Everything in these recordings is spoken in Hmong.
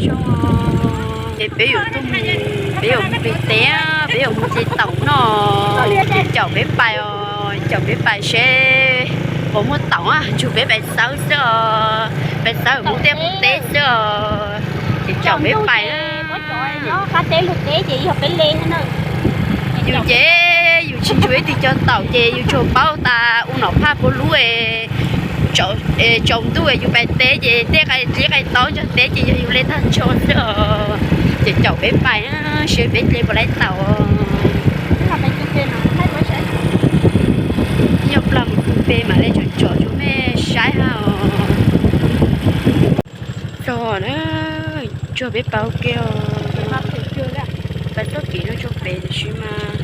Es peb yuav tuaj mus, peb yuav mus pem teb, peb yuav mus hle taum no. Ces caum peb pais os, caum peb pais seb puas muaj taum, ntsug peb pais xawb xwb os, pais xawb mus tej qub teb xwb os. Ces caum peb pais. Qab teb lug teb ces yog peb le na. Yus ces yus tsis ntsug ib tug cog taum ces yus tsuas paub tas ua nom phaj puav lub es tsaus ntuj yus pais teb ces tej qai dlib qai taub ntog teb ces yog yus le tag nrho xwb os. Ces caum peb pais seb peb hle puas laib taum. Yog plag mus pem mam le tsom tsom rau mej saib hab os. Txog na, tsuag peb pais ua ke os. Pais txoj kev no tsuag pem tiam sis mas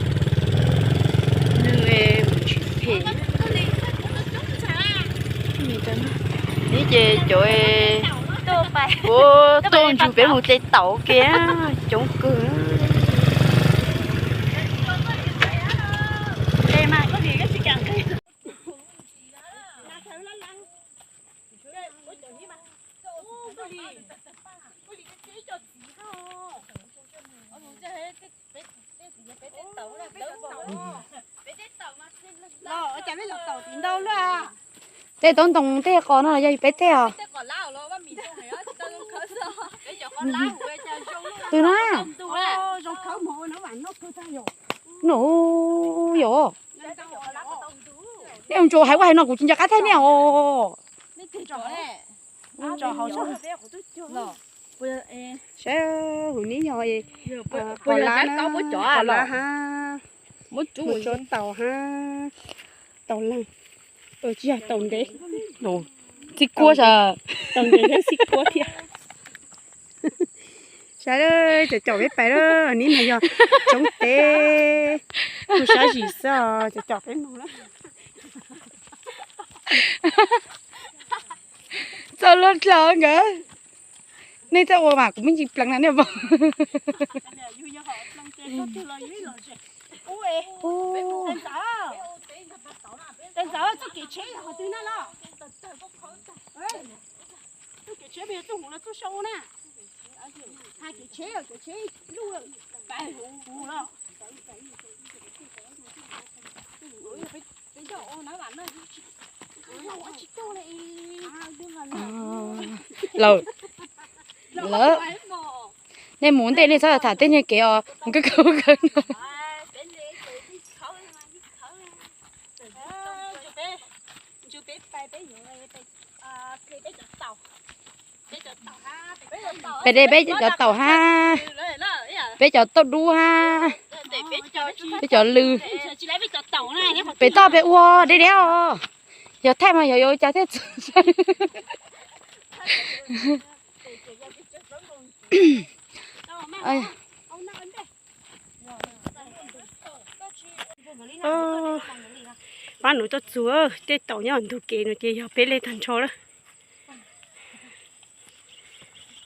nws mus tsis phem. Neb ces cov ua tuaj ntsug peb mus hle taum ua ke coob kawg. Tej toob ntoo tej qos no yog peb tej os. Twg na? Nus yom. Nej ua ntsuas hais ua hais no kuv tsis nco qab thaij nej os. Saib hauv neb yog qos lab na, qos lab hab, muab tsuav taum hab, taum leeg, tsis yog taum ntev, txij kuab, taum ntev thiab txij kuab thiab. Saib, caum caum peb pais, neb no yog tshoob teb, kuj sab zim xwb os, caum caum peb mus na. Txog luag dlhau nkawd, nej txhob ua mas kuv me ntsis pleev na nej pom. Txoj kev tsheb yog qhov twg na los? Txoj kev tsheb mas yog txoj hauv los txoj sau na? Hais kev tsheb, kev tsheb luj pais huv huv los? Lawm, lawm. Nej mus ntej nej txhob tham tej niag kev os, mus kawg kawg kawg no. Pem de peb cov taum hab, peb cov tauj dub hab, peb cov lw. Pem toj peb ua deb deb os. Yog thaij mas yog yuav ua cas thiaj txog. Pab nuv tuaj txug tej taum nyob ntug kev no ces yog peb le tag nrho lawm.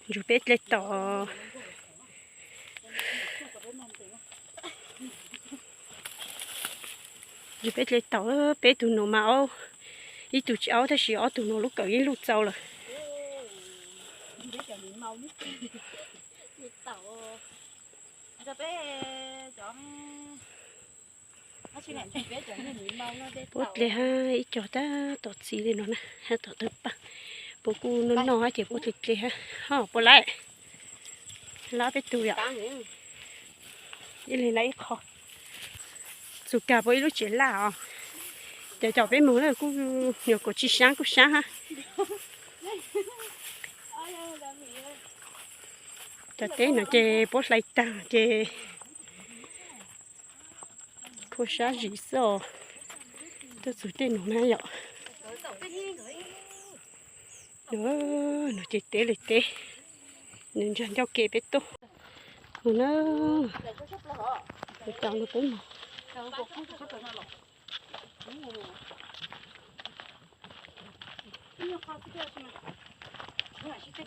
Ntsug peb hle taum. Ntsug peb hle taum, peb tug no mas aub, ib tug tsis aub tab sis ob tug no lub kawm yeej luj txaus lawm. Puab dle hab ib co tab tom txiv li no na, hab tom tawg paj. Puab kuj noj noj hab ces puab dle dle hab, ho puab lab, lab peb tug yom. Ib leeg lab ib qho. Txug kag puab ib lub tsev laj os. Ces caum peb mus na kuj nyuam qhuav tsis sab kuj sab hab. Cov teb no ces puab hlais tag ces khuv sab zim xwb os. Tuaj txug tej no na yom. No ces teb li teb, nws ntsag ncauj ke peb tuaj mus na. Cov no peb mus.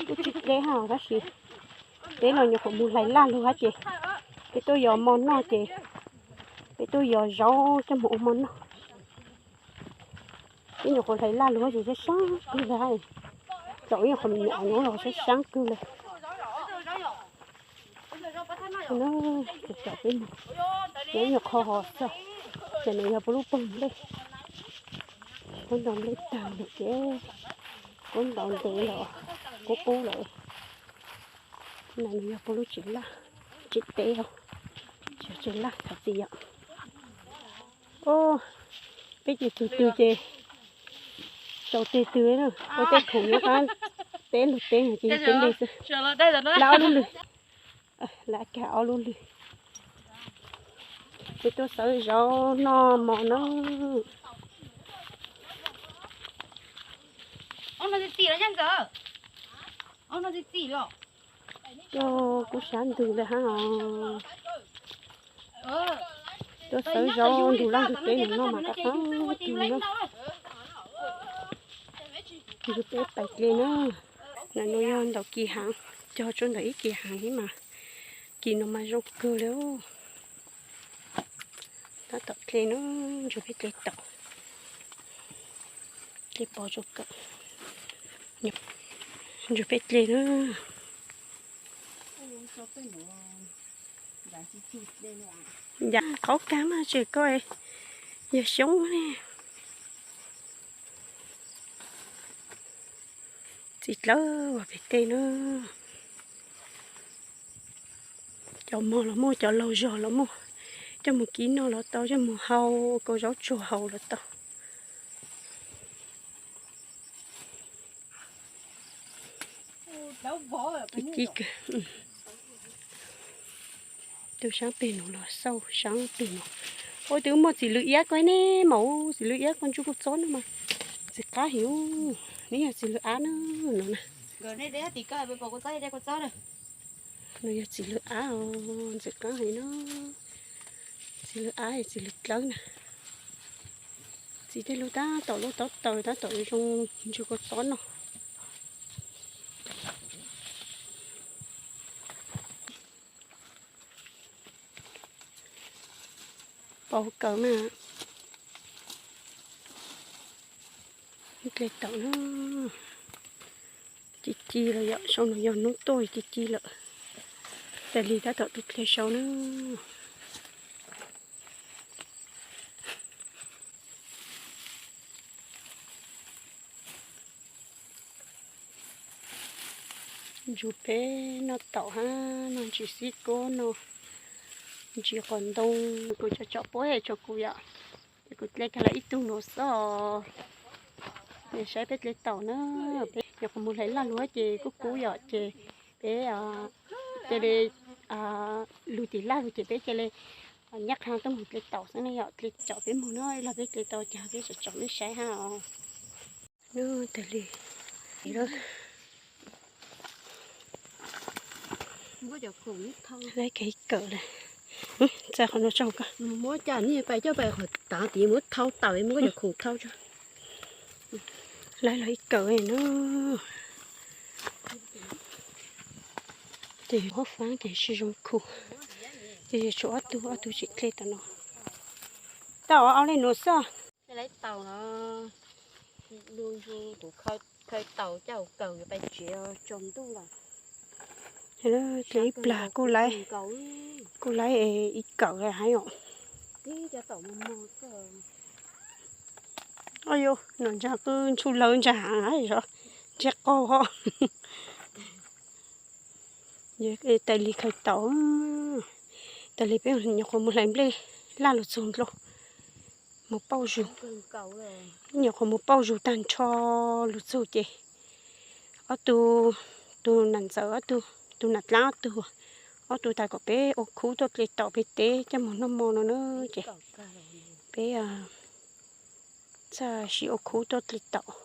Kuj tsis deb hab tab sis peb los nyuam qhuav mus hlais laj lug hab ces peb tuaj yos mov noj ces peb tuaj yos zaub coj mus ua mov noj. Peb nyuam qhuav hlais laj lug ces sab sab kawg li hab. Thaum ib nyuam qhuav me nyuam no los sab sab kawg li. No, tsom peb mus, nyob nyuag qho hov xwb, ces nws yog puab lub poog nplej. Puab ntaus nplej tag lawm ces puab ntaus ntev lawm, qub qub lawm. Nws yog puab lub tsev laj, tsev teb os, tsev laj thov txim yom. Peb ces tug twg ces tsaus teg twg, ua tej khoom nyob qab teb lug teb ces teb npe xwb. Lawv ob lub lwg, lawv kag ob lub lwg. Peb tuaj xawb zaub noj mov na. Tuaj kub sab ntug lawm hab os. Tuaj xawb zaub ntug laj ntug teb mus noj mas qab qab ntug na. Ntsug peb pais dle na. Ntawm nuav yog ntawm kis haav, cog tsua ntawm ib kis haav mas kis no mas zoo kawg li. Tab tom dle na, ntsug peb dle tau, dle pov tsua kawm, ntsug peb dle na. Ncav qhov kag mas tseem ko yog xyoob ne. Txiv dlawb ua pem tej na. Cov mog los muaj, cov laug zog los muaj, coj mus kib noj los tau, coj mus hau, kau zaub tsuag hau los tau. Kib kawg. Tug saab peg nuav los xauj saab peg nuav. Ua twb muaj txiv lws iab ko ne, maum txiv lws iab ko ntsuj kua txob no mas ntxim qab heev. Neb yog txiv lws ab na, no na. Nws yog txiv lws ab os, ntxim qab heev na. Txiv lws ab, txiv lws dlawb na. Txiv tej lug tab tom lub taub taws tab tom zoo ntsuj kua txob no. Pov kawm mas. Dle tau na. Ci ci lawm yom, sau no yog hnub tuaj ci ci lawm. Tas li tab tom tuaj dle sau na. Ntsug peb noj taum hab noj ntsis xib kub no, ntsis qos ntoo. Kuv tso tsom puab es tso kuv yom, ces kuv dle kag lawm ib tug nuav xwb os. Saib peb dle taum na, peb nyuam qhuav mus hlais laj lug ces kub kub yom, ces peb cia li lug tim laj lug ces peb cia li nyab qha tuaj mus dle taum xwb na yom, dle tsom peb mus na, ib los peb dle tau cas peb tsom tsom nej saib hab os. Nub tas li, lawv kawm lawm, txaij qhov no tsaug koj. Muab caj nej pais coj pais qhov tav tid muab thau tawm muab cov khoom thau tso. Lawv los ib kawm na. Ces huab faab ces tsis zoo khu, ces tshuav ob tug, ob tug tseem dle tam no. Tau ob leeg nuav xwb. Lawv taus no, lug ntsug tus khaws taus coj kawm yuav pais tsev tsaus ntuj lawm. Dle ib plag kuj laib, kuj laib ib kawm hab yom. Au, no ntsa qw ntshu lawv ntsa haav hab zog, ntseg qaug hos. Tais li khaws taus, tas li peb nyuam qhuav mus hlais nplej laj lug txug dlua, mus pauj zug, nyuam qhuav mus pauj zug tag nrho lug txug ces ob tug, tus nam ntxawm ob tug, tus nam dlaab ob tug, ob tug tas kom peb ua khub tuaj dle taum peb teb coj mus noj hmo no na ces peb txawj sib ua khub tuaj dle taum.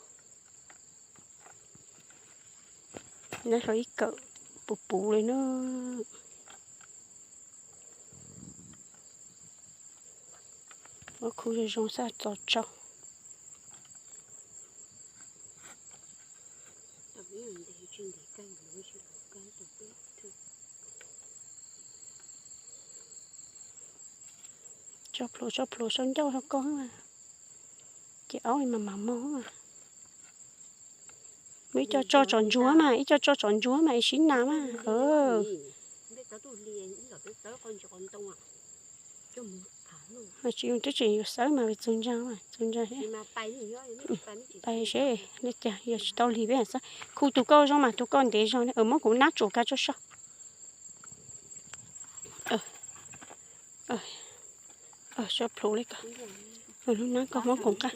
Lawv hlo ib kawm puv puv li na. Ua khub zoo zoo xwb txaus tsaug. Tso plhuav tso plhuav sau ncauj sau koj, ces aub mas mam moog. Muaj ib co tso tsom ntsuag mas, ib co tso tsom ntsuag mas es sib nas mas. Tsis, twb tseem yuav xawb mas txug ntsa, txug ntsa pais seb li cas, yog tsis tau lig peb xwb. Khu tus koj zoo mas tus koj ntev zog, muab kuv nab tsuam kav tso so. So plhuav li ko, lub nab koj muab kuv nqa.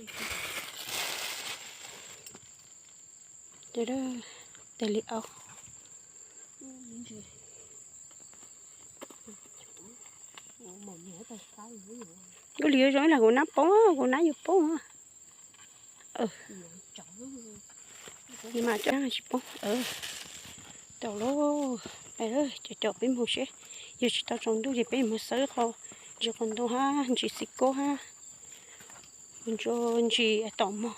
Tes li au. Ua li zoo ib yam kuv nab poob, kuv nab yuav poob. Mas cov tsis poob. Tau lauj, cov cov peb mus seb, yog tsis tau tsaus ntuj ces peb mus xawb qho ntsis qos ntoo hab ntsis xib kob hab ntsis tom mog.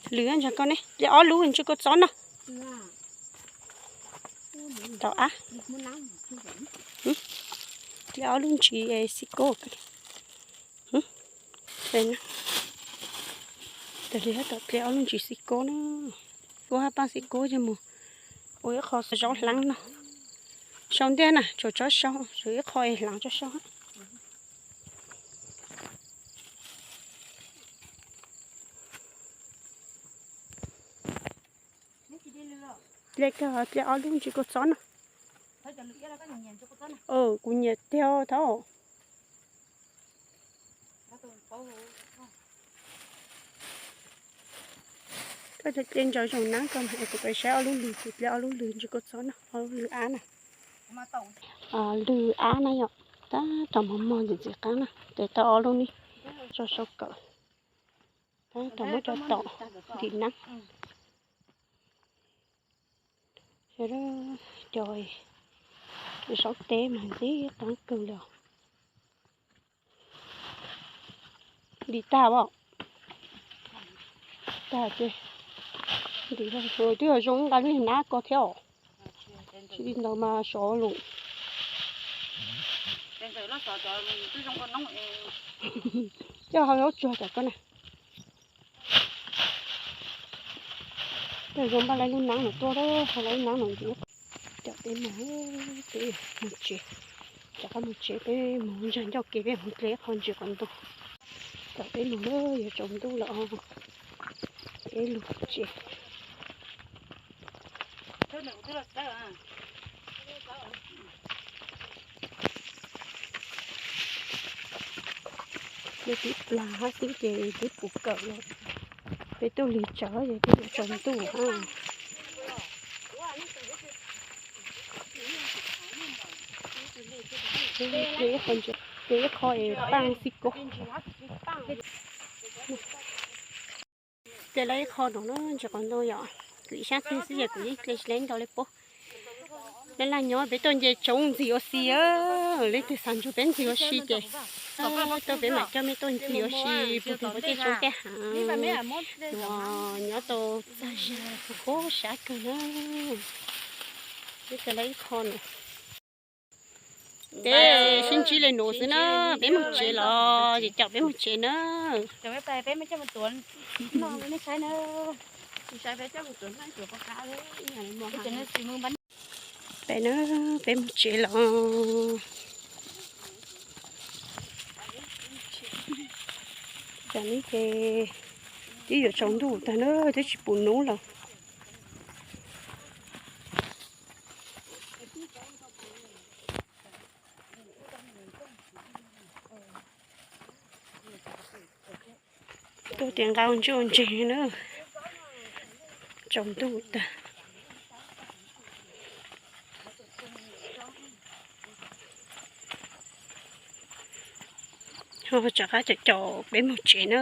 Lwm ntag koj ne, cia ob lub ntsis koj txob no. Tau ab. Cia ob lub ntsis xib kob. Tes li hab tau cia ob lub ntsis xib kob na. Kuv hab paab xib kob yog mus ua ib qho zaub hlaab no. Sau ntiag na, tsuas tsob sau, tsuas ib qho es hlaav tsob sau. Cia kag cia ob lub ntsis koj txob no. Kuv nyiam tiag thab. Koj cia ntsaws zoo nab koj mas es kuv pais saib ob lub lwg, kuv cia ob lub lwg ntsis koj txob no, ob lub lwg ab na. Lwg ab na yom, tab tom mos mos ntxim ntxim qab na, tes tau ob lub ni, tso sau kawm, tab tom muab cov tom ntim nab. Cov zaub teb mas ntxim qab kawg li. Ntim tag os. Tag ces ntim, twb yog zoo nqa lub nab ko thiab os. Tsis li ntawd mas sov lawm. Coj hau zaub tsuag tsam koj na. Tej zoo npaj lawv lub nab no tuaj, hau lawv lub nab no ntxiv. Cov peb mus, peb mus tsev, rov qab mus tsev, peb mus ntsia ncauj kev, peb mus dle qho ntsis qos ntoo. Cov peb mus lawm, yuav tsaus ntuj lawm os. Peb lug tsev. Peb tib plag hab xwb ces twb puv kawm lawm. Peb tuaj lig tsawv ces twb yuav tsaus ntuj hab. Ces ib qho es paaj xib kob. Dle lawm ib qho no na, ntsis qos ntoo yom. Kuv ib sab tig xwb ces kuv yeej dle tsis lawm ntau li puab. Laj laj nyob peb tuaj nce tsoov ntxim ua si, leej twg xav ntsib peb ntxim ua si ces tuaj peb mam coj mej tuaj ntxim ua si puag pem puab tej tsoov tej hav. Nyob tau txag zag khuv khuav sab kawg na. Dle lawm ib qho no. Peb sib ntsib li nuav xwb na, peb moog tsev los ces caum peb moog tsev na. Peb na, peb moog tsev los. Tam no ces twb yuav tsaus ntuj tag na, twb tsis pum nub lawm. Tuaj tias nqa ua ntsej ua ntseg na, tsaus ntuj tag. Ho rov qab caum caum peb moog tsev na.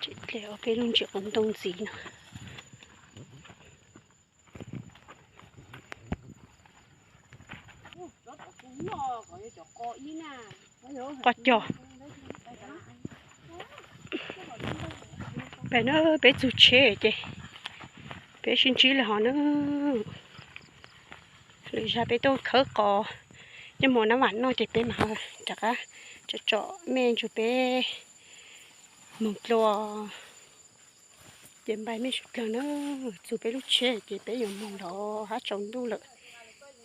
Tsev Hle ob peb lub ntsis qos ntoo ntxiv no. Qos cog. Peb na, peb txug tsheb ces peb sib ntsib lawm hov na. Lwm zag peb tuaj khawb qos, nyob hmo nab vam noj ces peb mam rov qab tsom tsom mej ntsug peb moog dlua. Ces npaj mej suav dlawg na, txug peb lub tsheb ces peb yuav moog lawm hab tsaus ntuj lawm.